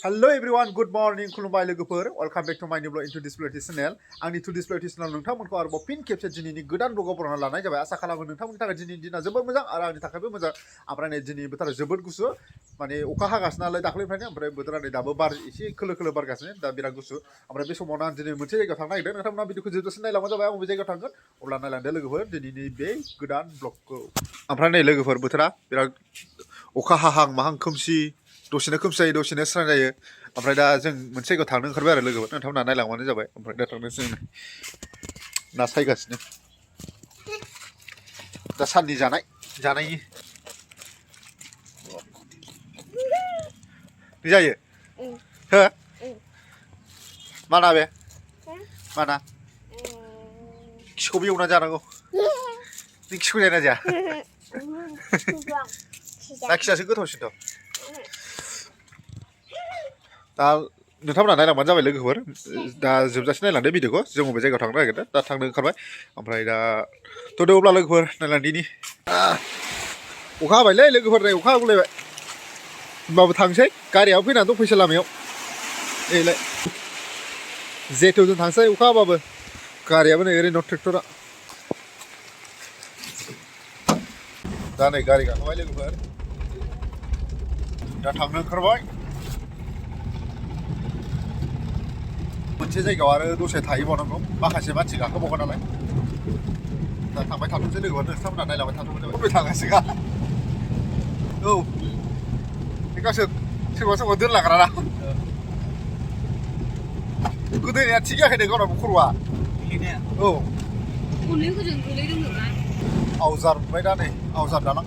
Hello everyone, good morning, खुलुमबाय लोगोफोर, welcome back to my new vlog into this vlog channel. आंनि to this vlog channel नोंथांमोनखौ आरोबाव फिन खेबसे दिनैनि गोदान vlogआव बरायना लानाय जाबाय। आसा खालामो नोंथांमोननि थाखाय दिनैनि दिना जोबोद मोजां आरो आंनि थाखायबो मोजां। ओमफ्राय नै दिनै बोथोरा जोबोद गुसु, माने अखा हागासिनो नालाय दाख्लैनिफ्रायनो, ओमफ्राय बोथोरा नै दाबो बार एसे खोलो खोलो बारगासिनो, दा बिराद गुसु। ओमफ्राय बे समावनो आं दिनै मोनसे जायगायाव थांनो नागिरदों। नोंथांमोना भिडिअखौ जोबजासिम नायलांबानो जाबाय, आं बबे जायगायाव थांगोन अब्ला नायलांदो लोगोफोर दिनैनि बे गोदान vlogखौ। ओमफ्राय नै लोगोफोर बोथोरा बिराद अखा हाहां माहां खोमसि, दसेनो खोमसि जायो दसेनो स्रां जायो। ओमफ्राय दा जों मोनसे जायगायाव थांनो ओंखारबाय आरो लोगोफोर, नोंथांमोना नायलांबानो जाबाय। ओमफ्राय दा थांनोसै जों ना सायगासिनो, दा साननि जानायनि जायो हो माना बे माना खिखौ एवना जानांगौ। नों खिखौ जायोना जाया? ना खियासो गोथावसिनथ'। दा नोंथांमोना नायलांबानो जाबाय लोगोफोर, दा जोबजासिम नायलांदो भिडिअखौ। जों बबे जायगायाव थांनो नागिरदों, दा थांनो ओंखारबाय। ओमफ्राय दा थ'दो अब्ला लोगोफोर नायलांदिनि। अखा हाबायलै लोगोफोर, नै अखा हागुलायबाय। होमबाबो थांसै, गारियाबो फैनानै दंफैसै लामायाव। एलाय जेथ'जों थांसै अखा हाबाबो, गारियाबो नै ओरै दं ट्रेक्टरा। दा नै गारि गाखोबाय लोगोफोर, दा थांनो ओंखारबाय। मोनसे जायगायाव आरो दसे थाहैबावनांगौ, माखासे मानसि गाखोबावगोन नालाय। दा थांबाय थाथोंसै लोगोफोर, नोंथांमोना नायलांबाय थाथ'बानो जाबाय। बबे थांगासिनो? औ बे गावसोर सोरबा सोरबा दोनलांग्रा ना। गोदोनाया थिग जायाखै गावनाबो खर'आ। औ आवजार मोनबाय दा नै, आवजार दालां।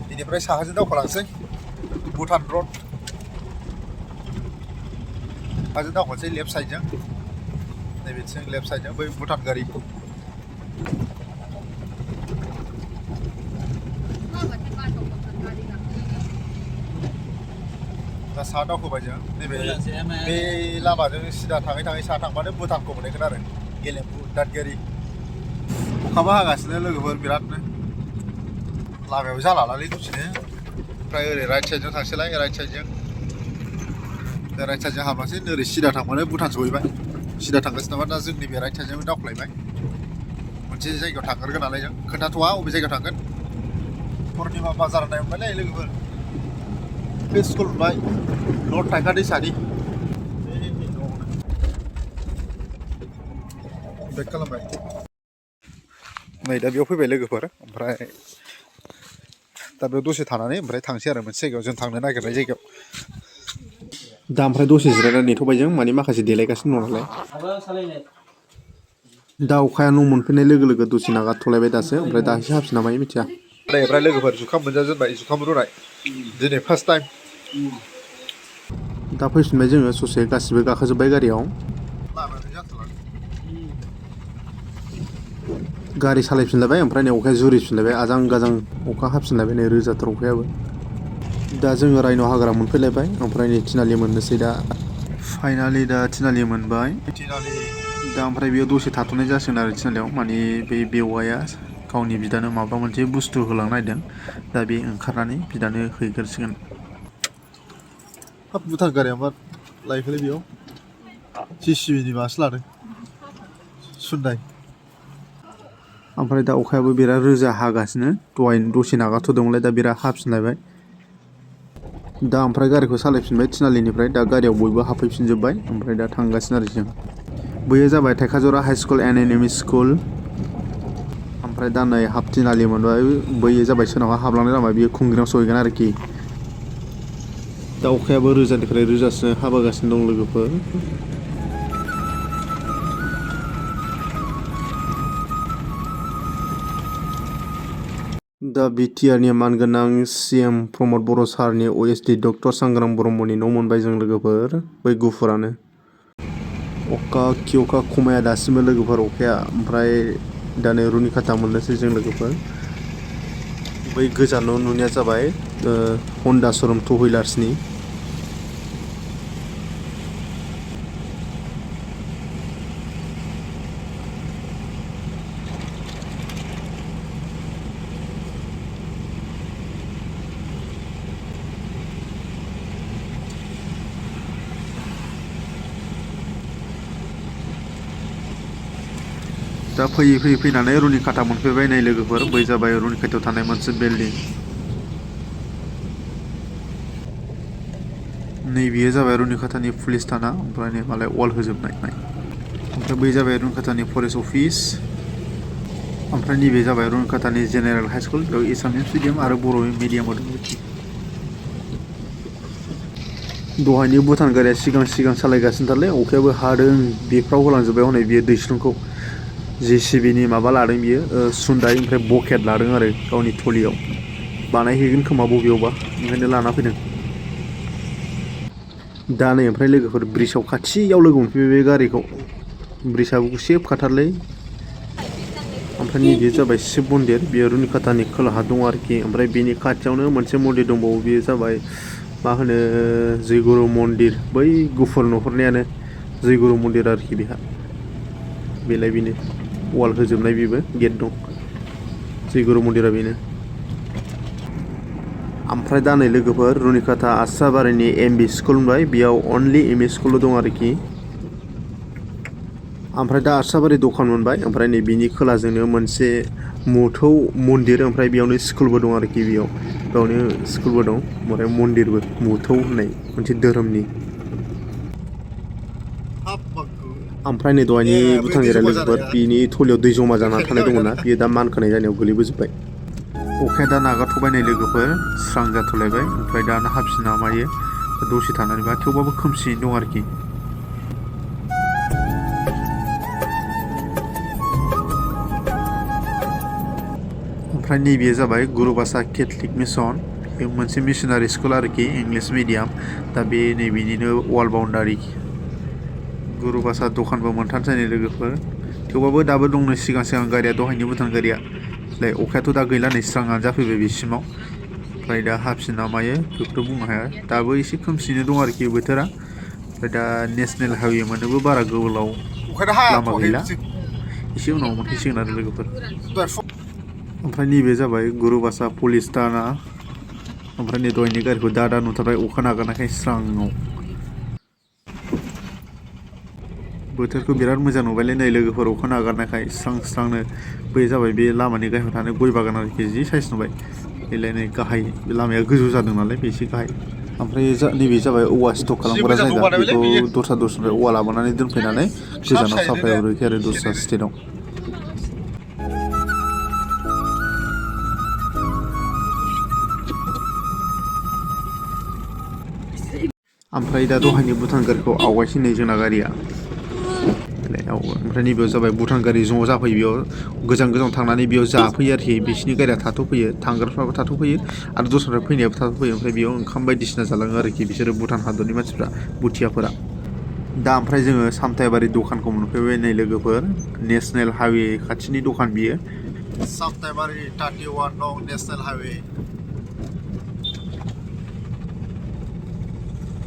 बेनिफ्राय साहाजों दावखोलांसै भुटान रड। साहाजों दावखोनोसै लेफ्ट साइडजों, नैबेथिं लेफ्ट साइडजों बै भुटान गारि। दा साहा दावखोबाय जों, नैबे बे लामाजों सिदा थाङै थाङै साहा थांबानो भुटानखौ मोनहैगोन आरो, गेलेमफु दादगारि। अखाबो हागासिनो लोगोफोर बिरादनो, लामायाबो जालालालै दसेनो। ओमफ्राय ओरै राइट साइडजों थांसैलाय, राइट साइडजों। राइट साइडजों हाबलांसै, ओरै सिदा थांबानो भुटान सहैबाय। सिदा थांगासिनो नामा, दा जोंनि बे राइट साइडजों दावखोलायबाय। मोनसे जायगायाव थांग्रोगोन नालाय जों, खोन्थाथ'वा बबे जायगायाव थांगोन। पुर्निमा बाजार होननाय मोनबायलै लोगोफोर, बे स्कुल मोनबाय नर्थ थाइखा दैसानि। बेक खालामबाय, नै दा बेयाव फैबाय लोगोफोर। ओमफ्राय दा बेयाव दसे थानानै ओमफ्राय थांसै आरो मोनसे जायगायाव, जों थांनो नागिरनाय जायगायाव। दा ओमफ्राय दसे जिरायनानै नेथ'बाय जों, माने माखासे देलायगासिनो दं नालाय। दा अखाया न' मोनफैनाय लोगो लोगो दसे नागारथ'लायबाय दासो, ओमफ्राय दासो हाफिना मायो मिथिया। ओमफ्राय लोगोफोर जुखाम मोनजाजेनबाय, जुखाम रुनाय दिनै फार्स्ट टाइम। दा फैफिनबाय जोङो ससे, गासिबो गाखोजोब्बाय गारियाव। गारि सालायफिनलायबाय, ओमफ्राय नै अखाया जुरिफिनलायबाय, आजां गाजां अखा हाफिनलायबाय, नै रोजाथार अखायाबो। दा जोङो रायन' हाग्रा मोनफैलायबाय, ओमफ्राय नै थिनालि मोननोसै दा। फाइनालि दा थिनालि मोनबाय। दा ओमफ्राय बेयाव दसे थाथ'नाय जासिगोन आरो थिनालियाव, माने बे बेवाइया गावनि बिदानो माबा मोनसे बुस्थु होलांनो नागिरदों। दा बे ओंखारनानै बिदानो हैग्रोसिगोन। हाब भुटान गारिया मा लायखोलै बेयाव, JCB नि माबासो लादों सुन्दाय। ओमफ्राय दा अखायाबो बिराद रोजा हागासिनो, दहाय दसे नागारथ'दोंमोनलाय, दा बिराद हाफिनलायबाय। दा ओमफ्राय गारिखौ सालायफिनबाय थिनालिनिफ्राय, दा गारियाव बयबो हाबफैफिनजोब्बाय। ओमफ्राय दा थांगासिनो आरो जों। बैयो जाबाय थाइखाजरा high school and M E school. ओमफ्राय दा नै हाफ थिनालि मोनबाय, बैयो जाबाय सोनाबहा हाबलांनाय लामा, बियो खुंग्रियाव सहैगोन आरोखि। दा अखायाबो रोजानिफ्राय रोजासो हाबोगासिनो दं लोगोफोर। दा बिटिआरनि मानगोनां CM प्रमद बर' सारनि OSD डक्टर सांग्रां ब्रह्मनि न' मोनबाय जों लोगोफोर, बै गुफुरानो। अखा खमाया दासिमबो लोगोफोर अखाया। ओमफ्राय दा नै रुनिखाता मोननोसै जों लोगोफोर। बै गोजानाव नुनाया जाबाय हन्डा श'रुम टु हुइलार्सनि। दा फैयै फैनानै रुनिकाटा मोनफैबाय नै लोगोफोर बै जाबाय रुनिकाटायाव थानाय मोनसे बिल्डिं नैबेयो जाबाय रुनिकाटानि पुलिस थाना ओमफ्राय नै मालाय वाल होजोबनाय ओमफ्राय बै जाबाय रुनिकाटानि फरेस्ट अफिस ओमफ्राय नैबे जाबाय रुनिकाटानि जेनेरेल हाई स्कुल बेयाव एसामिस मिडियाम आरो बर' मिडियामाव दं दहायनि भुटान गारिया सिगां सालायगासिनोथारलै अखायाबो हादों बेफ्राव होलांजोब्बाय हनै बियो दैस्लुंखौ JCBनि माबा लादों बियो सुन्दाय ओमफ्राय बकेट लादों आरो गावनि थलियाव बानायहैगोन खोमा बबेयावबा ओंखायनो लाना फैदों दा नै ओमफ्राय लोगोफोर ब्रिजआव खाथियाव लोगो मोनफैबाय बे गारिखौ ब्रिजआबो गुसेब खाथारलै ओमफ्राय नैबे जाबाय शिब मन्दिर बेयो रुनिकाटानि खोलाहा दं आरोखि ओमफ्राय बेनि खाथियावनो मोनसे मन्दिर दंबावो बेयो जाबाय मा होनो जयगुरु मन्दिर बै गुफुर नुहुरनायानो जयगुरु मन्दिर आरोखि बेहा बेलाय बेनो वाल होजोबनाय बेबो गेट दं जयगुरु मन्दिरा बेनो ओमफ्राय दा नै लोगोफोर रुनिकाटा आस्राबारिनि MB स्कुल होनबाय बेयाव अनलि MB स्कुल दं आरोखि ओमफ्राय दा आस्राबारि दखान मोनबाय ओमफ्राय नै बिनि खोलाजोंनो मोनसे मथौ मन्दिर ओमफ्राय बेयावनो स्कुलबो दं आरोखि बेयावनो स्कुलबो दं ओमफ्राय मन्दिरबो मथौ होननाय मोनसे धोरोमनि ओमफ्राय नै दहायनि भुटान गारिया लोगोफोर बिनि थलियाव दै जमा जानानै थानाय दंमोन ना बियो दा मानखोनाय जानायाव गोलैबोजोब्बाय अखाया दा नागारथ'बाय नै लोगोफोर स्रां जाथ'लायबाय ओमफ्राय दाना हाबसिना मायो दसे थानानैबा थेवबाबो खोमसियैनो दं आरोखि ओमफ्राय नैबे जाबाय गुरुबासा केथलिक मिसन बे मोनसे मिशनारि स्कुल आरोखि इंलिश मिडियाम दा बे नैबेनिनो वाल बाउन्डारि गुरुबासा दखानबो मोनथारसै नै लोगोफोर थेवबाबो दाबो दंनो सिगां गारिया दहायनि भुटान गारिया अखायाथ' दा गैला नै स्राङानो जाफैबाय बेसिमाव ओमफ्राय दा हाबसिना मायो बेखौथ' बुंनो हाया दाबो एसे खोमसियैनो दं आरोखि बोथोरा ओमफ्राय दा नेसनेल हाइवे मोननोबो बारा गोलाव लामा गैला एसे उनाव मोनहैसिगोन आरो लोगोफोर ओमफ्राय नैबे जाबाय गुरुबासा पुलिस थाना ओमफ्राय नै दहायनि गारिखौ दा नुथारबाय अखा नागारनायखाय स्राङाव बोथोरखौ बिराद मोजां नुबायलै नै लोगोफोर अखा नागारनायखाय स्रांनो बै जाबाय बे लामानि गाहायाव थानाय गय बागान आरोखि जि साइस नुबाय बेलाय नै गाहाय बे लामाया गोजौ जादों नालाय बे एसे गाहाय ओमफ्राय नैबे जाबाय औवा स्टक खालामग्रा जायगा बेखौ दस्रानिफ्राय औवा लाबोनानै दोनफैनानै गोजानाव साप्लाय हरोखि आरो दस्रा स्टेटआव ओमफ्राय दा दहायनि भुटान गारिखौ आवगायसै नै जोंना गारिया ओमफ्राय नैबेयाव जाबाय भुटान गारि ज' जाफैयो बेयाव गोजान थांनानै बेयाव जाफैयो आरोखि बिसिनि गारिया थाथ'फैयो थांग्राफ्राबो थाथ'फैयो आरो दस्रानिफ्राय फैनायाबो थाथ'फैयो ओमफ्राय बेयाव ओंखाम बायदिसिना जालाङो आरोखि बिसोरो भुटान हादरनि मानसिफ्रा भुटियाफोरा दा ओमफ्राय जोङो सामथायबारि दखानखौ मोनफैबाय नै लोगोफोर नेसनेल हाइवे खाथिनि दखान बियो सामथायबारि 31 नं नेसनेल हाइवे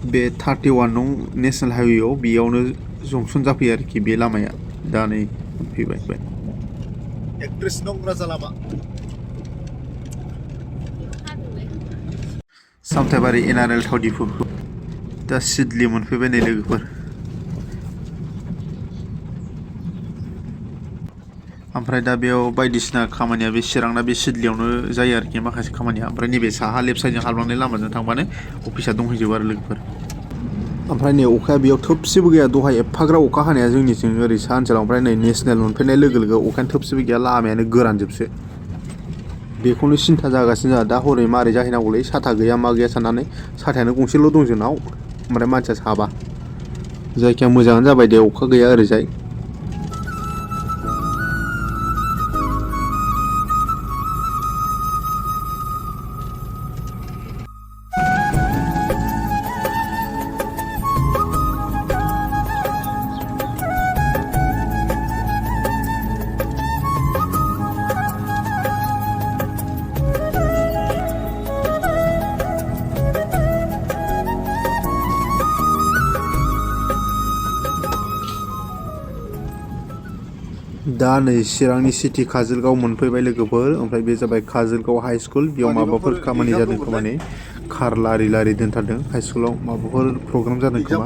बे 31 नं नेसनेल हाइवेआव बेयावनो जंसन जाफैयो आरोखि बे लामाया दा नै फैबाय 31 नं राजा लामा सामथायबारि NRL थाव दिपु दा सिडलि मोनफैबाय नै लोगोफोर ओमफ्राय दा बेयाव बायदिसिना खामानिया बे चिरांना बे सिडलियावनो जायो आरोखि माखासे खामानिया ओमफ्राय नैबे साहा लेफ्ट साइडजों हाबलांनाय लामाजों थांबानो अफिसा दंहैजोबो आरो लोगोफोर ओमफ्राय नै अखाया बेयाव थोबसेबो गैया दहाय एफाग्रा अखा हानाया जोंनिथिं ओरै सा ओनसोलाव ओमफ्राय नै नेसनेल मोनफैनाय लोगो अखायानो थोबसेबो गैया लामायानो गोरानजोबसो बेखौनो सिन्था जागासिनो जोंहा दा हरै मारै जाहैनांगौलै साथा गैया मा गैया साननानै साथायानो गंसेल' दं जोंनाव ओमफ्राय मानसिया साबा जायखिया मोजाङानो जाबाय दे अखा गैया ओरैजाय दा नै चिरांनि सिटी काजलगाव मोनफैबाय लोगोफोर ओमफ्राय बे जाबाय काजलगाव हाई स्कुल बेयाव माबाफोर खामानि जादों खोमा नै कार लारि दोनथारदों हाई स्कुलाव माबाफोर प्रग्राम जादों खोमा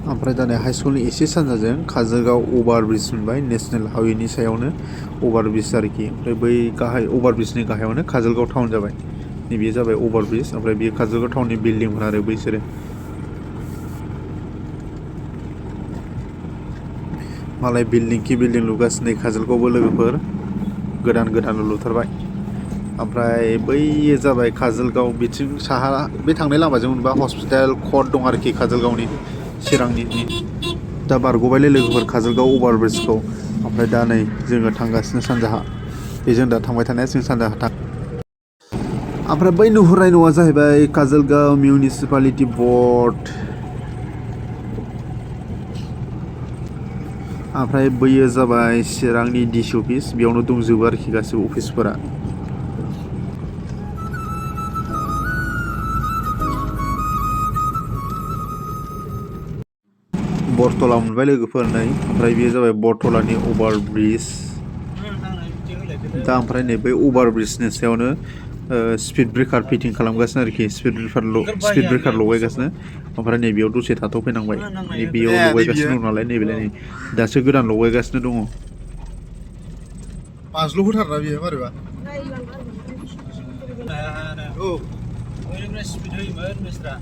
ओमफ्राय दा नै हाई स्कुलनि एसे सानजाजों काजलगाव अभार ब्रिज मोनबाय नेशनेल हाइवेनि सायावनो अभार ब्रिज आरोखि ओमफ्राय बै गाहाय अभार ब्रिजनि गाहायावनो काजलगाव टाउन जाबाय नैबे जाबाय अभार ब्रिज ओमफ्राय बेयो काजलगाव टाउननि बिल्डिंफोर आरो बैसोरो मालाय बिल्डिं कि बिल्डिं लुगासिनो काजलगावबो लोगोफोर गोदान लुथारबाय ओमफ्राय बैयो जाबाय काजलगाव बिथिं साहा बे थांनाय लामाजों मोनबा हस्पिटाल कर्ट दं आरोखि काजलगावनि चिरांनि दा बारग'बायलै लोगोफोर काजलगाव अभार ब्रिजखौ ओमफ्राय दा नै जोङो थांगासिनो सानजाहा बेजों दा थांबाय थानाया जों सानजाहा थां ओमफ्राय बै नुहुरनाय न'आ जाहैबाय काजलगाव मिउनिसिपालिटि बर्ड ओमफ्राय बैयो जाबाय चिरांनि डिसि अफिस बेयावनो दंजोबो आरोखि गासिबो अफिसफोरा बरतला मोनबाय लोगोफोर नै ओमफ्राय बेयो जाबाय बरतलानि अभार ब्रिज दा ओमफ्राय नै बै अभार ब्रिजनि सायावनो स्पिड ब्रेकार फिटिं खालामगासिनो आरोखि स्पिड ब्रेकार लगायगासिनो ओमफ्राय नैबेयाव दसे थाथ'फैनांबाय नैबेयाव लगायगासिनो दं नालाय नैबेलाय नै दासो गोदान लगायगासिनो दङ बाज्ल' होथारना बियो मारैबा औ ओरैनो स्पिड होयोमोन मिस्ट्रा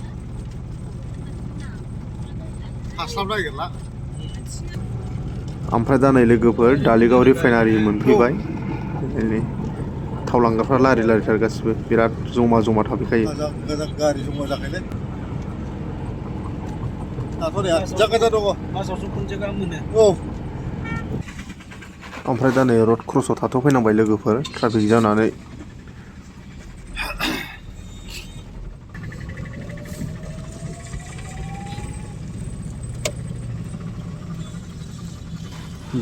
हास्लाब नागिरला ओमफ्राय दा नै लोगोफोर दालिगाव रिफाइनारि मोनफैबाय थाव लांग्राफ्रा लारि लारिथार गासिबो बिराद जमा थाफैखायो गारि जमा जाखायोलै दाथ' नै जायगा दङ मासावसो खनसे गाहाम मोनो औ ओमफ्राय दा नै रड क्रसआव थाथ'फैनांबाय लोगोफोर ट्राफिक जानानै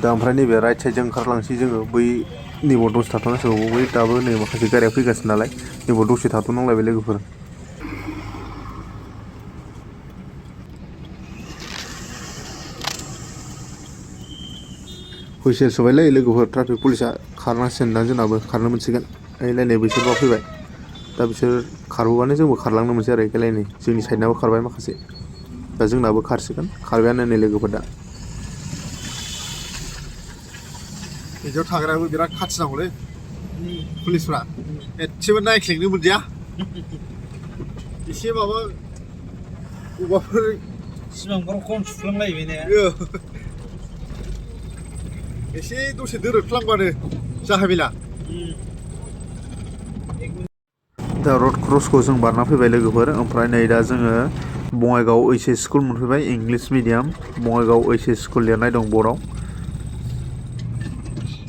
दा ओमफ्राय नैबे राइट साइडजों ओंखारलांसै जोङो बै नैबाव दसे थाथ'नांसिगौ बै दाबो नै माखासे गारिया फैगासिनो नालाय नैबाव दसे थाथ'नांलायबाय लोगोफोर हुइसेल सोबायलै लोगोफोर ट्राफिक पुलिसा खारनांसिगोन दा जोंनाबो खारनो मोनसिगोन ओइलाय बिसोरबा फैबाय दा बिसोर खारबोबानो जोंबो खारलांनो मोनसै आरो एखायलाय नै जोंनि साइडनाबो खारबाय माखासे दा जोंनाबो खारसिगोन खारबायानो नै लोगोफोर दा बिदियाव थाग्राबो बिराद खाथि नांगौलै पुलिसफ्रा एसेबो नायख्लेंनो मोनदिया एसे माबा अबाफोर सिमांफोराव खम सुफ्लांलायबाय ने एसे दसे दोरोदफ्लांबानो जाहैबायला दा रड क्रसखौ जों बारना फैबाय लोगोफोर ओमफ्राय नै दा जोङो बङाइगाव ओइस स्कुल मोनफैबाय इंलिश मिडियाम बङाइगाव ओइस स्कुल लिरनाय दं बर्डआव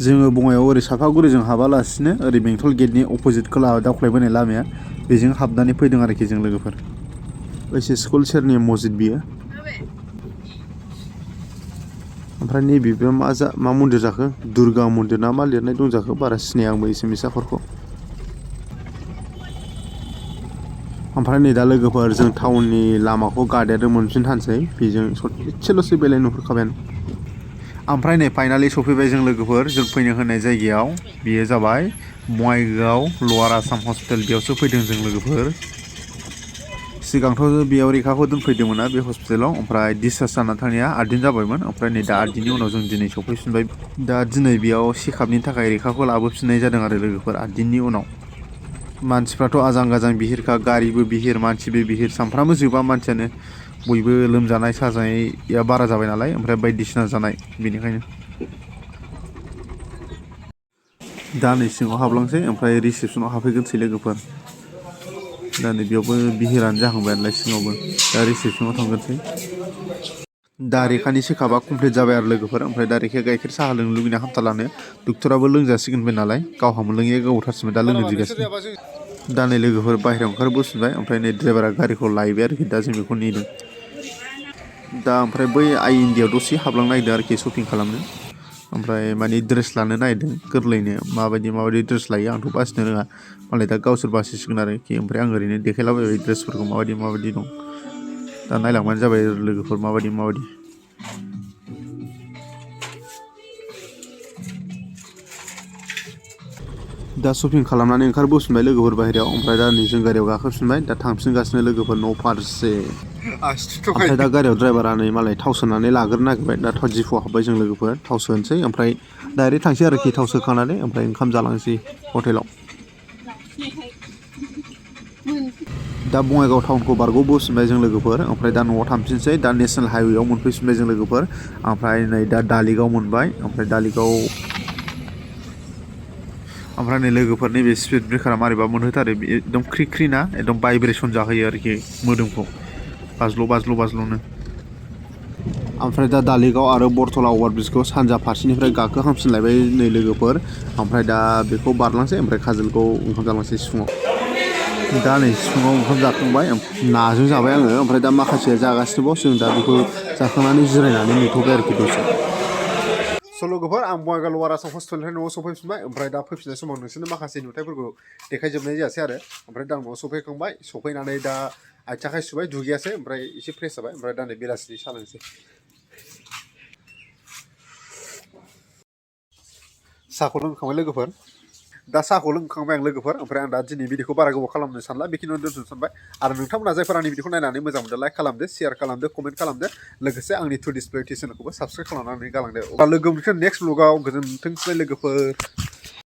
जोङो बङाइआव ओरै साफागुरिजों हाबालासिनो ओरै बेंटल गेटनि अपोजिट खोला दावख्लायबोनाय लामाया बेजों हाबनानै फैदों आरोखि जों लोगोफोर ओइस स्कुल सेरनि मस्जिद बियो ओमफ्राय नैबेबो मा मन्दिर जाखो दुर्गा मन्दिर ना मा लिरनाय दं जाखो बारा सिनाया आंबो एसामिस आखरखौ ओमफ्राय नै दा लोगोफोर जों टाउननि लामाखौ गादेरनो मोनफिनथारसै बेजों एसेल'सो बेलाय नुहुरखाबायानो ओमफ्राय नै फाइनालि सफैबाय जों लोगोफोर जों फैनो होनाय जायगायाव बेयो जाबाय बङाइगाव लवार आसाम हस्पिटाल बेयावसो फैदों जों लोगोफोर सिगांथ' बेयाव रेखाखौ दोनफैदोंमोन ना बे हस्पिटालाव ओमफ्राय डिसचार्ज जाना थांनाया 8 दिन जाबायमोन ओमफ्राय नै दा 8 दिननि उनाव जों दिनै सफैफिनबाय दा दिनै बेयाव चेकआपनि थाखाय रेखाखौ लाबोफिननाय जादों आरो लोगोफोर 8 दिननि उनाव मानसिफ्राथ' आजां गाजां बिहिरखा गारिबो बिहिर मानसिबो बिहिर सानफ्रामबो जोबा मानसियानो बयबो लोमजानाय साजानाया बारा जाबाय नालाय ओमफ्राय बायदिसिना जानाय बेनिखायनो दा नै सिङाव हाबलांसै ओमफ्राय रिसेपसनाव हाबफैगोनसै लोगोफोर दा नै बेयावबो बिहिरानो जाहांबाय नालाय सिङावबो दा रिसेपसनाव थांगोनसै दा रेखानि चेकआपआ कमप्लिट जाबाय आरो लोगोफोर ओमफ्राय दा रेखाया गाइखेर साहा लोंनो लुगैना हामथारलानो डक्टराबो लोंजासिगोनबाय नालाय गावहा मोनलोङैया गोबावथारसिमोन दा लोंनो बिगासिनो दा नै लोगोफोर बाहेरायाव ओंखारबोफिनबाय ओमफ्राय नै ड्राइभारा गारिखौ लायबाय आरोखि दा जों बेखौ नेदों दा ओमफ्राय बै आइ इन्डियायाव दसे हाबलांनो नागिरदों आरोखि शपिं खालामनो ओमफ्राय माने ड्रेस लानो नागिरदों गोरलैनो माबायदि ड्रेस लायो आंथ' बासिनो रोङा मालाय दा गावसोर बासिसिगोन आरोखि ओमफ्राय आं ओरैनो देखायलाबायबाय ड्रेसफोरखौ माबायदि दं दा नायलांबानो जाबाय लोगोफोर माबायदि दा शपिं खालामनानै ओंखारबोफिनबाय लोगोफोर बाहेरायाव ओमफ्राय दा नै जों गारियाव गाखोफिनबाय दा थांफिनगासिनो लोगोफोर न' फारसे ओमफ्राय दा गारियाव ड्राइभारा नै मालाय थाव सोनानै लाग्रोनो नागिरबाय दा थाव जिफुआव हाबबाय जों लोगोफोर थाव सोनोसै ओमफ्राय डाइरेक्ट थांसै आरोखि थाव सोखांनानै ओमफ्राय ओंखाम जालांसै हटेलाव दा बङाइगाव टाउनखौ बारग'बोफिनबाय जों लोगोफोर ओमफ्राय दा न'आव थांफिनसै दा नेसनेल हाइवेआव मोनफैफिनबाय जों लोगोफोर ओमफ्राय नै दा दालिगाव मोनबाय ओमफ्राय दालिगाव ओमफ्राय नै लोगोफोर नैबे स्पिड ब्रेकारा मारैबा मोनहोथारो एकदम ख्रि ख्रि ना एकदम भाइब्रेसन जाहोयो आरोखि मोदोमखौ बाज्ल'। ओमफ्राय दा दालिगाव आरो बरथला अभारब्रिजखौ सानजा फारसेनिफ्राय गाखोहांफिनलायबाय नै लोगोफोर ओमफ्राय दा बेखौ बारलांसै ओमफ्राय काजोलगाव ओंखाम जालांसै सिफुङाव दा नै सिफुङाव ओंखाम जाखांबाय नाजों जाबाय आङो ओमफ्राय दा माखासेया जागासिनोबाव जों दा बेखौ जाखांनानै जिरायनानै नेथ'बाय आरोखि दसे स' लोगोफोर आं बङाइगाव लवार आसाम हस्पिटालनिफ्राय न'आव सफैफिनबाय ओमफ्राय दा फैफिननाय समाव नोंसोरनो माखासे नुथायफोरखौ देखायजोबनाय जायासै आरो ओमफ्राय दा न'आव सफैखांबाय सफैनानै दा आथिं आखाइ सुबाय दुगैयासै ओमफ्राय एसे फ्रेस जाबाय ओमफ्राय दा नै बेलासिनि साहा लोंसै साहाखौ लोंखांबाय लोगोफोर दा साहाखौ लोंखांबाय आं लोगोफोर ओमफ्राय आं दा दिनै भिडिअखौ बारा गोबाव खालामनो सानला बेखिनियावनो दोनथ'नो सानबाय आरो नोंथांमोना जायफोर आंनि भिडिअखौ नायनानै मोजां मोनदों लाइक खालामदो शेयार खालामदो कमेन्ट खालामदो लोगोसे आंनि टुडिस चेनेलखौबो साबस्क्राइब खालामनानै गालांदो अब्ला लोगो मोनगोन नेक्स्ट व्लगाव गोजोनथोंसै लोगोफोर